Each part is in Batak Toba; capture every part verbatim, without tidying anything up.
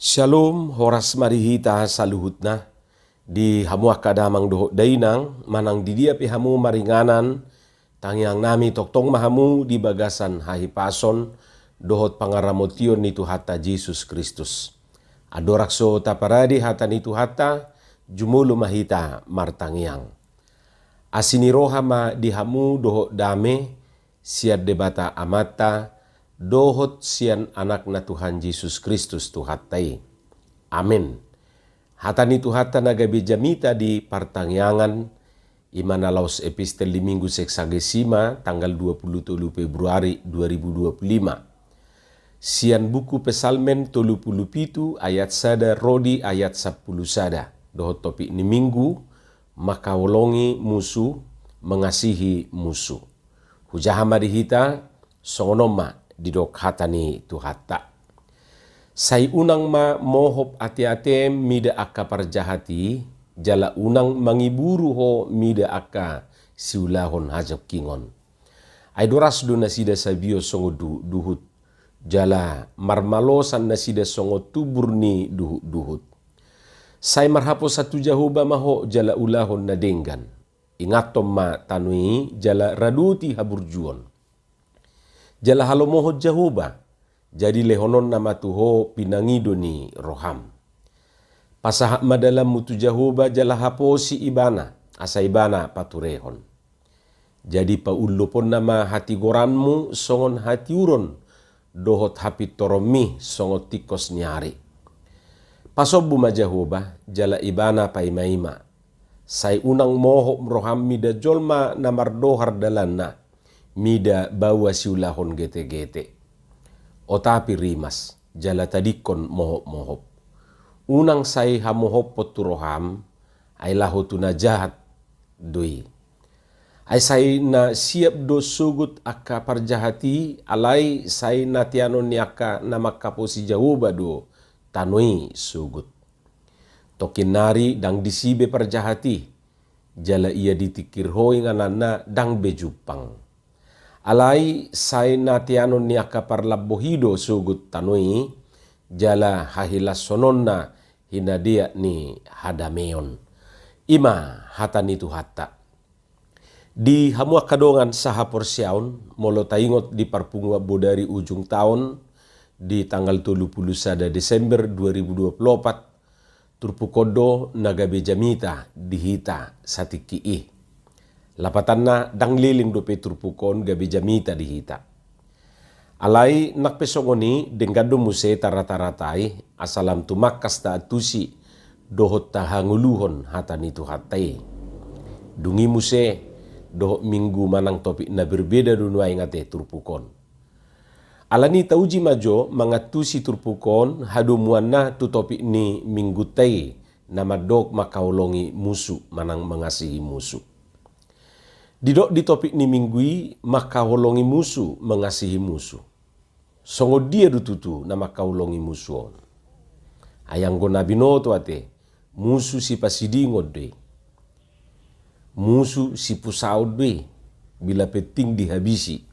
Syalom, horas ma di hita saluhutna. Di hamu angka damang dohot dainang, manang di dia pe hamu maringanan, tangiang nami tongtong ma hamu di bagasan hahipason dohot pangaramotion ni Tuhanta Jesus Kristus. Andorang so taparade hata ni Tuhanta, jumolo ma hita martangiang. Asi ni roha ma di hamu dohot dame, sian Debata Amanta, dohot sian Anakna Tuhan Jesus Kristus Tuhanta i. Amen. Hata ni Tuhanta na gabe jamita di partangiangan, i ma na laos epistel di Minggu Sexagesima, tanggal dua pulu tolu Februari dua ribu dua pulu lima. Sian buku Psalmen tolu pulu pitu ayat sada ro di ayat sampulu sada, dohot topik ni Minggu, mangkaholongi musu, mengasihi musu. Hujaha ma di hita, songon on ma didok hata ni Tuhanta. Sai unang ma mohop ateatem mida angka parjahat i, jala unang mangiburu ho mida angka siulahon hajongkingon. Ai doras do nasida sabio songon duhutduhut, jala marmalosan nasida songon tumbur ni duhutduhut. Sai marhaposan tu Jahowa ma ho jala ulahon na denggan. Ingathon ma tano i jala radoti haburjuon. Jala halomohon Jahowa, jadi lehononna ma tu ho pinangido ni roham. Pasahat ma dalanmu tu Jahowa jala haposi Ibana, asa Ibana paturehon. Jadi paulluponna ma hatigoranmu songon hatiuron, dohot hapintoronmi songon tingkos ni ari. Pasombu ma Jahowa, jala Ibana paimaima. Sai unang mohop roham mida jolma na mardohar dalanna, mida baoa siulahon getegete. Otapi rimas, jala tadingkon mohopmohop. Unang sai hamohophon tu roham, ai laho tu na jahat do i. Ai sai na siap do sogot angka parjahat i, alai sai na teanon ni angka na manghaposi Jahowa do tano i sogot. Tongkin nari ndang disi be parjahat i, jala ia ditingkir ho ingananna ndang be jumpang. Alai sai na teanon ni angka parlamboi do sogot tano i, jala hahilashononna hinadeak ni hadameon. I ma hata ni Tuhanta. Di hamu angka dongan sahaporseaon, molo taingot di parpunguan bodari ujung taon, di tanggal tolu pulu sada Desember dua ribu dua pulu opat, turpuk on do na gabe jamita di hita satingki i. Lapatanna ndang leleng dope turpuk on gabe jamita di hita. Alai nang pe songon i denggan do muse tarata-ratai, asa lam tumangkas taantusi, dohot tahangoluhon hata ni Tuhanta i. Dung i muse, dohot minggu manang topik na berbeda do nuaeng ate turpuk on. Alani tauji ma jo mangantusi turpuk on hadomuanna tu topik ni minggunta i na mandok mangkaholongi musu manang mengasihi musu. Didok di topik ni minggu i mangkaholongi musu, mengasihi musu. Songon dia do tutu na mangkaholongi musu on? Ai anggo na binoto ate, musu sipasidingon do i. Musu sipusaon do i, bila penting dihabisi.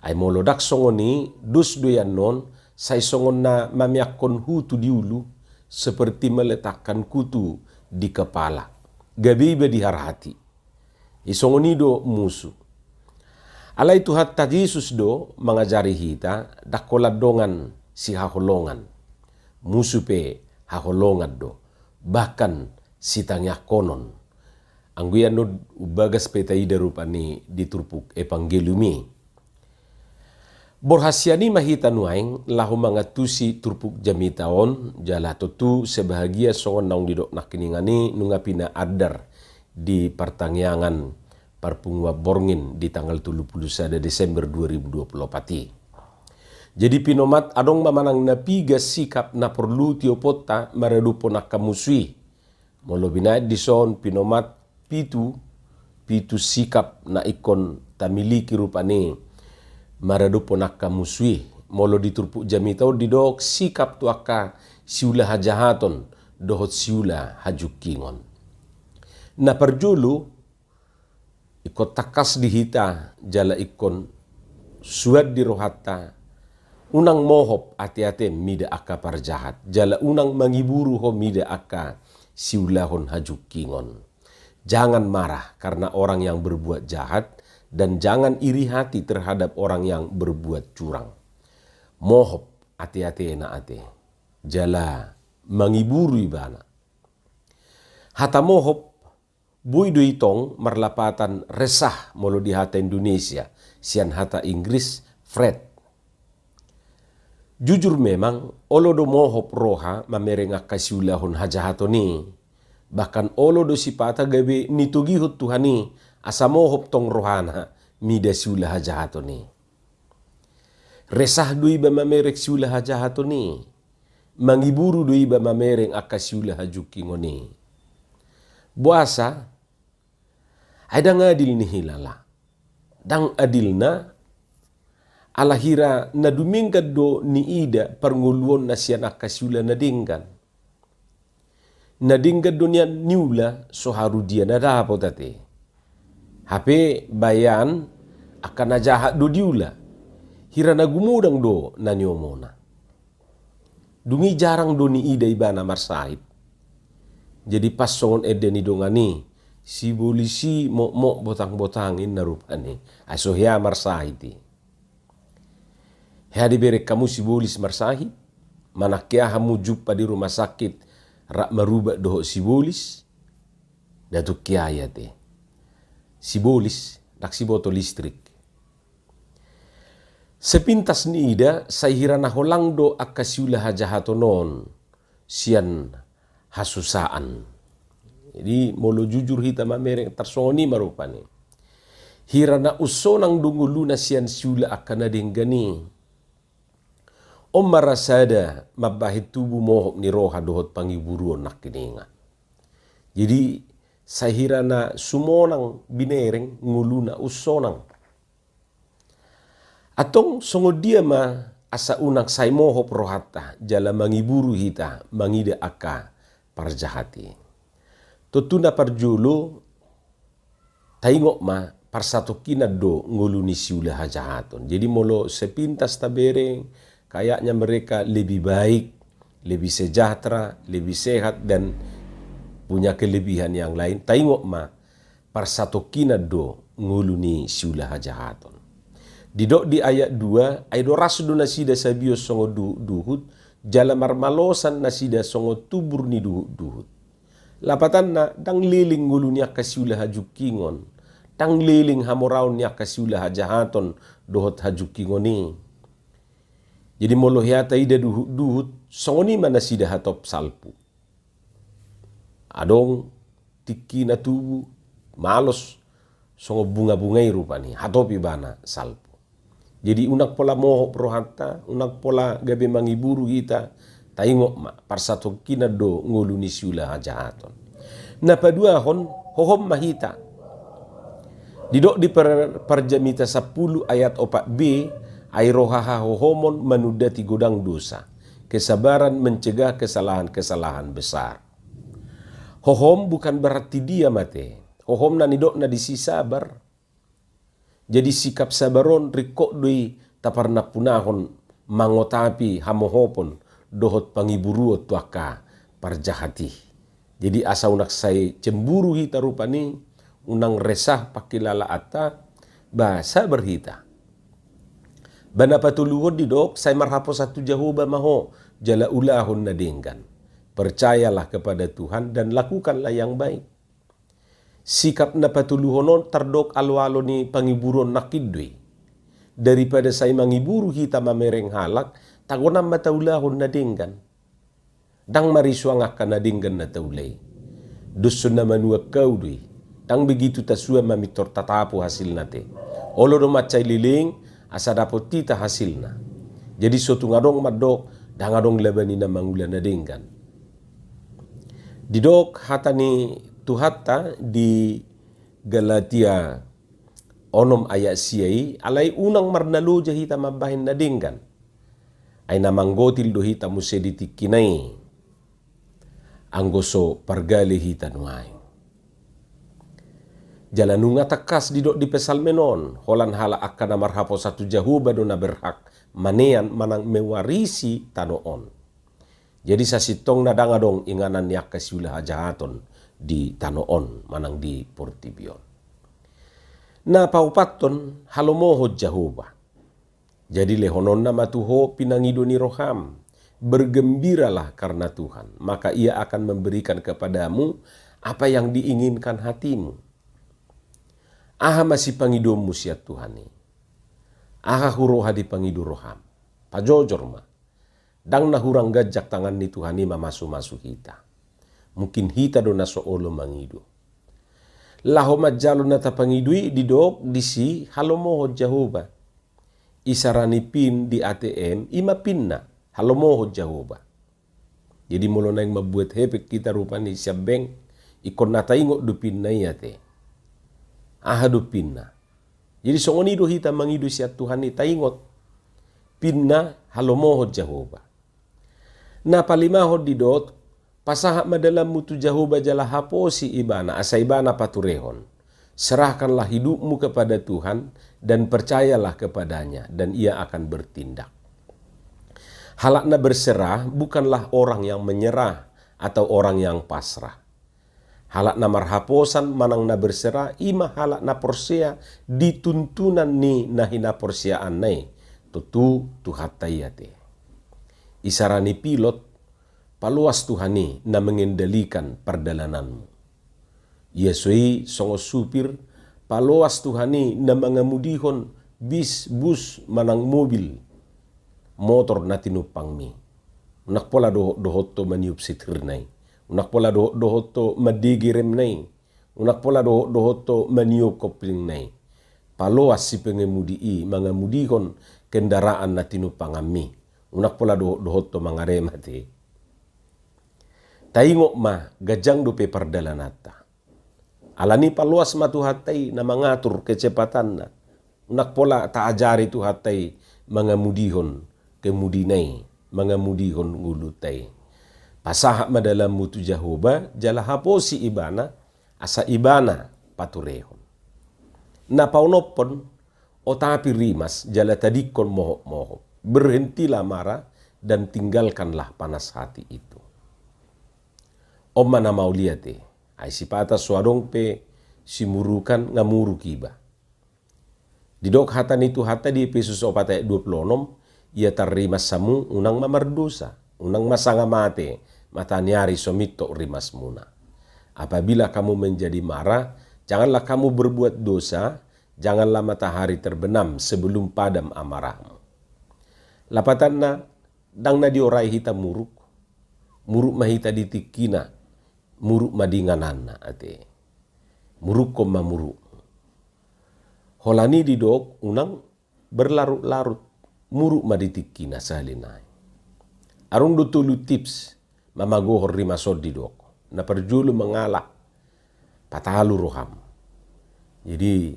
Ai molo ndang songon i, dos do i annon, sai songon na mameakkon hutu di ulu, seperti meletakkan kutu di kepala. Gabe iba diharhati. I songon i do musu. Alai Tuhanta Jesus do mangajari hita, ndang holan dongan sihaholongan. Musu pe haholongan do, bahkan sitangiangkonon. Anggo i annon umbagas pe taida rupani di turpuk Evangelium i. Borhat sian i ma hita nuaeng laho mangantusi turpuk jamita on, jala tontu sebahagia songon naung didok nangkiningan i nunga pinaandar di partangiangan parpunguan borngin di tanggal tolu pulu sada Desember dua ribu dua pulu opat i. Jadi pinomat adong ma manang na piga sikap na porlu tioponta maradophon angka musu i. Molo binaen dison pinomat pitu, pitu sikap na ingkon tamiliki rupani maradophon angka musu i. Molo di turpuk jamita on didok sikap tu angka siula hajahaton dohot siula hajungkingon. Na parjolo, ingkon tangkas di hita jala ingkon suan di rohanta, Unang mohop ate-ate mida angka parjahat, jala unang mangiburu ho mida angka siulahon hajungkingon. Jangan marah karena orang yang berbuat jahat, dan jangan iri hati terhadap orang yang berbuat curang. Mohop ate-atena ate, jala mangiburu ibana. Hata mohop, boi do i tong marlapatan resah molo di hata Indonesia, sian hata Inggris fret. Jujur memang, olo do mohop roha mamereng angka siulahon hajahaton i. Bahkan olo do sipata gabe nitogihon Tuhan i, asa mohop tong rohana mida siula hajahaton i. Resah do iba mamereng siula hajahaton i. Mangiburu do iba mamereng angka siula hajungkingon i. Boasa? Ai ndang adil ni hilala. Ndang adilna, ala hira na dumenggan do niida parngoluonna sian angka siula na denggan. Na denggan do nian niula, so haru dia na dapot ate. Hape baenan angka na jahat do diula. Hira na gumodang do na niomona. Dung i jarang do niida ibana marsahit. Jadi pas songon ende ni dongan i, sibolis i mokmok botang-botang, ninna rupani. Ai so hea marsahit i. Hea dibereng hamu sibolis marsahit? Manang hea hamu jumpa di rumah sakit rap marubat dohot sibolis? Ndang tung hea i ate. Sibolis ndang siboto listrik. Sepintas niida, sai hira na holang do angka siula hajahaton on sian hasusaan. Jadi molo jujur hita mamereng, tarsongon i ma rupani. Hira na unsonang do ngoluna sian siula angka na denggan i. On ma rasada mambahen tubu mohop ni roha dohot pangiburuon nangkiningan. Jadi sai hira na sumonang binereng, ngoluna unsonang. Antong songon dia ma asa unang sai mohop rohanta jala mangiburu hita mangida angka parjahat i? Tontu na parjolo, taingot ma, parsatongkinan do ngolu ni siula hajahaton. Jadi molo sepintas tabereng, kayaknya mereka lebih baik, lebih sejahtera, lebih sehat, dan punya kelebihan yang lain, taingot ma, parsatongkinan do ngolu ni siula hajahaton. Didok di ayat dua, ai doras do nasida sabios songon duhutduhut, jala marmalosan nasida songon tumbur ni duhutduhut. Lapatanna, ndang leleng ngolu ni angka siula hajungkingon, ndang leleng hamoraon ni angka siula hajahaton dohot hajungkingon i. Jadi molo hea taida duhutduhut, songon i ma nasida hatop salpu. Adong tingkina tubu, malos, songon bungabunga i rupani, hatop ibana salpu. Jadi unang pola mohop rohanta, unang pola gabe mangiburu hita, taingot ma, parsatongkinan do ngolu ni siula hajahaton. Na paduahon, hohom ma hita. Didok di par-, Parjamita sampulu ayat opat b, ai roha hahohomon manundati godang dosa. Kesabaran mencegah kesalahan-kesalahan besar. Hohom bukan berarti diam ate. Hohom na nidokna disi sabar. Jadi sikap sabar on ringkot do i taparnampunahon mangotapi hamohopon dohot pangiburuon tu angka parjahat i. Jadi asa unang sai cemburu hita rupani, unang resah pangkilalaanta, ba sabar hita. Ba na patoluhon didok, sai marhaposan tu Jahowa ma ho, jala ulahon na denggan. Percayalah kepada Tuhan dan lakukanlah yang baik. Sikap na patoluhon on tardok aloalo ni pangiburuon nangkin do i. Daripada sai mangiburu hita mamereng halak, tagonan ma taulahon na denggan. Ndang marisuang angka na denggan na taula i. Doshon na manuan hau do i. Ndang begitu tasuan mamintor tatapu hasilna ate. Olo do mansai leleng asa dapot hita hasilna. Jadi so tung adong mandok, ndang adong laba ni na mangula na denggan. Didok hata ni Tuhanta di Galatia onom ayat sia i, alai unang marnaloja hita mambahen na denggan. Ai na manggotil do hita muse di tingkina i, anggo so pargale hita nuaeng. Jala nunga tangkas didok di Psalmen on, holan halak angka na marhaposan tu Jahowa do na berhak manean manang mewarisi tano on. Jadi sasintongna ndang adong inganan ni angka siula hajahaton di tano on manang di portibi on. Na paopathon, halomohon Jahowa. Jadi lehononna ma tu ho pinangido ni roham. Bergembiralah karena Tuhan, maka Ia akan memberikan kepadamu apa yang diinginkan hatimu. Aha ma sipangidoonmu sian Tuhan i? Aha huroha dipangido roham? Pajojor ma. Ndang na hurang ganjang tangan ni Tuhan i mamasumasu hita. Mungkin hita do na so olo mangido. Laho manjalo na tapangido i, didok disi halomohon Jahowa. Isara ni pin di A T M, i ma pinna, halomohon Jahowa. Jadi molo naeng mambuat hepeng hita rupani sian bank, ingkon na taingot do pinna i ate. Aha do pinna? Jadi songon i do hita mangido sian Tuhan i, taingot pinna, halomohon Jahowa. Na palimahon, didok, pasahat ma dalanmu tu Jahowa jala haposi Ibana, asa Ibana paturehon. Serahkanlah hidupmu kepada Tuhan dan percayalah kepada-Nya, dan Ia akan bertindak. Halak na berserah bukanlah orang yang menyerah atau orang yang pasrah. Halak na marhaposan manang na berserah, i ma halak na porsea di tuntunan ni na hinaporseaanna i, tontu Tuhanta i ate. Isara ni pilot, paloas Tuhan i na mengendalikan pardalananmu. Ia so i songon supir, paloas Tuhan i na mangamudihon bis, bus, manang mobil, motor na tinumpangmi. Unang pola dohot-dohot ho maniop setirna i. Unang pola dohot-dohot ho mandege remna i. Unang pola dohot-dohot ho maniop koplingna i. Paloas si pengemudi i mangamudihon kendaraan na tinumpanganmi. Unang pola dohot-dohot ho mangarem ate. Taingot ma, ganjang dope pardalananta. Alani paloas ma Tuhanta i na mangatur kecepatanna. Unang pola taajari Tuhanta i mangamudihon kemudina i, mangamudihon ngolunta i. Pasahat ma dalanmu tu Jahowa, jala haposi Ibana, asa Ibana paturehon. Na paonomhon, otapi rimas jala tadingkon mohopmohop. Berhentilah marah dan tinggalkanlah panas hati itu. On ma na mauliate, ai sipata so adong pe simurukan, nga muruk iba. Didok hata ni Tuhanta di Epesus opat ayat dua puluh onom, ia tarrimas hamu unang ma mardosa, unang ma sanga mate mataniari so mintor rimasmuna. Apabila kamu menjadi marah, janganlah kamu berbuat dosa, janganlah matahari terbenam sebelum padam amarahmu. Lapatanna, ndang na diorai hita muruk, muruk ma hita di tingkina, muruk ma di ingananna ate. Murukhon ma muruk. Holan i didok unang berlarut-larut, muruk ma di tingkina sahali nai. Adong do tolu tips mamagohon rimas on didok. Na parjolo mangalah, patalu roham. Jadi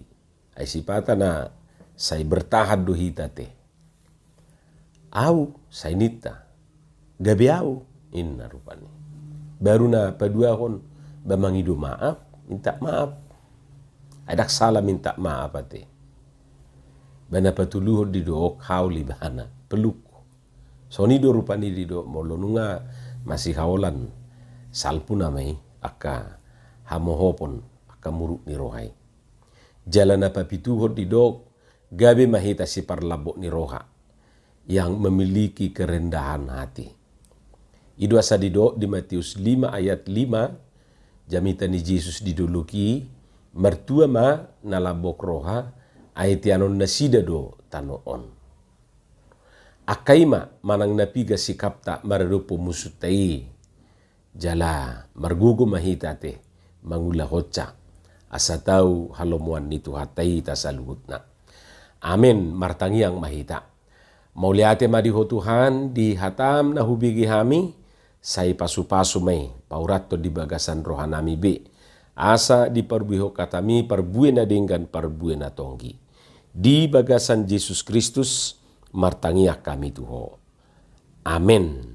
ai sipata na sai bertahan do hita ate. Au, sai ninta. Gabe au, inna rupani. Baru na paduahon, ba mangido maaf, minta maaf. Ai ndang sala minta maaf ate. Ba na patoluhon didok haol ibana, peluk. Songon i do rupani didok molo nunga masihaolan, salpu nama i angka hamohopon, angka muruk ni roha i. Jala na papituhon didok, gabe ma hita siparlambok ni roha, yang memiliki kerendahan hati. I do asa didok di Matius lima ayat lima, jamita ni Jesus di dolok i, martua ma na lambok roha, ai teanon nasida do tano on. Angka i ma manang na piga sikapta maradophon musunta i, jala margogo ma hita ate mangulahonsa, asa tau halomoan ni Tuhanta i hita saluhutna. Amen. Martangiang ma hita. Mauliate ma di Ho Tuhan, di hatam na hubege hami, sai pasupasu ma i paurathon di bagasan rohanami be, asa diparbuehon hatami parbue na denggan, parbue na tonggi. Di bagasan Jesus Kristus martangiang hami tu Ho. Amen.